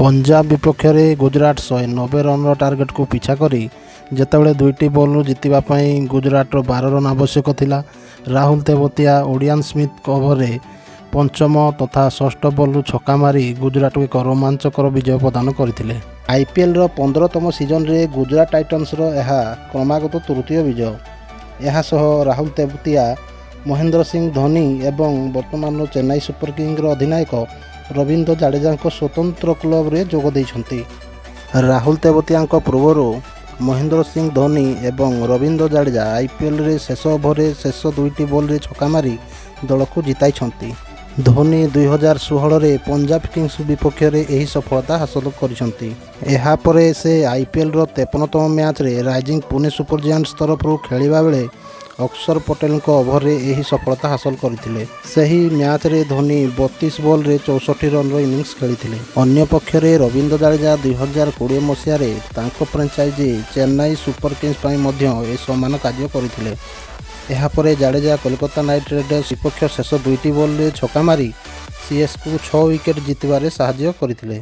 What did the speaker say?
ପଞ୍ଜାବ ବିପକ୍ଷରେ ଗୁଜରାଟ 190 ରନ୍ର ଟାର୍ଗେଟକୁ ପିଛା କରି ଯେତେବେଳେ ଦୁଇଟି ବଲ୍ରୁ ଜିତିବା ପାଇଁ ଗୁଜରାଟର 12 ରନ୍ ଆବଶ୍ୟକ ଥିଲା, ରାହୁଲ ତେବତିଆ ଓଡିଆନ୍ ସ୍ମିଥଙ୍କ ଓଭରରେ ପଞ୍ଚମ ତଥା ଷଷ୍ଠ ବଲ୍ରୁ ଛକା ମାରି ଗୁଜରାଟକୁ ଏକ ରୋମାଞ୍ଚକର ବିଜୟ ପ୍ରଦାନ କରିଥିଲେ। ଆଇପିଏଲ୍ର 15ତମ ସିଜନରେ ଗୁଜରାଟ ଟାଇଟନ୍ସର ଏହା କ୍ରମାଗତ ତୃତୀୟ ବିଜୟ। ଏହା ସହ ରାହୁଲ ତେବତିଆ ମହେନ୍ଦ୍ର ସିଂ ଧୋନି ଏବଂ ବର୍ତ୍ତମାନର ଚେନ୍ନାଇ ସୁପର କିଙ୍ଗର ଅଧିନାୟକ ରବୀନ୍ଦ୍ର ଜାଡେଜାଙ୍କ ସ୍ୱତନ୍ତ୍ର କ୍ଲବରେ ଯୋଗ ଦେଇଛନ୍ତି। ରାହୁଲ ତେବତିଆଙ୍କ ପୂର୍ବରୁ ମହେନ୍ଦ୍ର ସିଂ ଧୋନି ଏବଂ ରବୀନ୍ଦ୍ର ଜାଡେଜା ଆଇପିଏଲ୍ରେ ଶେଷ ଓଭରରେ ଶେଷ ଦୁଇଟି ବଲ୍ରେ ଛକା ମାରି ଦଳକୁ ଜିତାଇଛନ୍ତି। ଧୋନି 2016ରେ ପଞ୍ଜାବ କିଙ୍ଗସ୍ ବିପକ୍ଷରେ ଏହି ସଫଳତା ହାସଲ କରିଛନ୍ତି। ଏହାପରେ ସେ ଆଇପିଏଲ୍ର 53ତମ ମ୍ୟାଚ୍ରେ ରାଇଜିଂ ପୁନେ ସୁପର ଜିଆଣ୍ଟସ୍ ତରଫରୁ ଖେଳିବା ବେଳେ ଅକ୍ଷର ପଟେଲଙ୍କ ଓଭରରେ ଏହି ସଫଳତା ହାସଲ କରିଥିଲେ। ସେହି ମ୍ୟାଚ୍ରେ ଧୋନି 32 ବଲ୍ରେ 64 ରନ୍ର ଇନିଂସ ଖେଳିଥିଲେ। ଅନ୍ୟପକ୍ଷରେ ରବୀନ୍ଦ୍ର ଜାଡେଜା 2020 ମସିହାରେ ତାଙ୍କ ଫ୍ରାଞ୍ଚାଇଜି ଚେନ୍ନାଇ ସୁପର କିଙ୍ଗସ୍ ପାଇଁ ମଧ୍ୟ ଏ ସମାନ କାର୍ଯ୍ୟ କରିଥିଲେ। ଏହାପରେ ଜାଡେଜା କୋଲକାତା ନାଇଟ୍ ରାଇଡର୍ସ ବିପକ୍ଷ ଶେଷ ଦୁଇଟି ବଲ୍ରେ ଛକା ମାରି ସିଏସ୍କେକୁ 6 ୱିକେଟ୍ ଜିତିବାରେ ସାହାଯ୍ୟ କରିଥିଲେ।